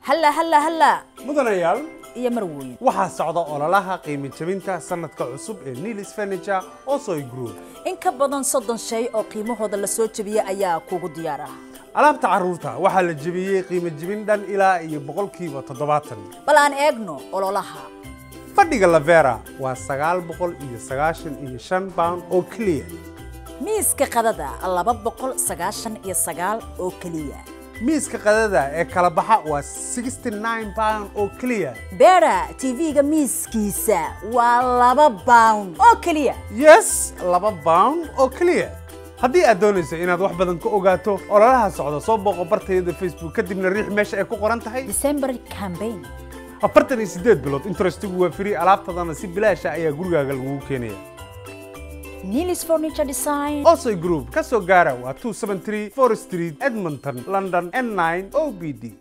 Halla halla halla! Mudanayaal iyo marwooyin, waxaa socda ololaha qiimo jebinta sanadka cusub ee Nilis Furniture Osoy Group. In ka badan 30 shay oo qiimahooda la soo jebiyey ayaa kugu diyaar ah. Alaabta carruurta waxaa la jebiyey qiimo jebin dhan ilaa iyo 70%. Bal aan eegno ololaha. Fadhiga Lavera waa £995 oo keliya. Miiska qadada 299 oo keliya. Miiska qadada ee kala baxa waa £69 oo keliya. Beera TV-ga miiskiisa waa £2 oo keliya. Yes, £2 oo keliya. Haddii aad doonayso inaad wax badan ka ogaato ololaha socda, soo booqo bartayada Facebook, kadibna riix meesha ay ku qoran tahay December campaign. 48 bilood interestigu waa free, alaabtadana si bilaasha ayaa gurigaaga lagugu keenaya. Nilis Furniture Design Osoy Group ka soo gaara waa 273 Forest Street, Edmonton, London, N9 OBD.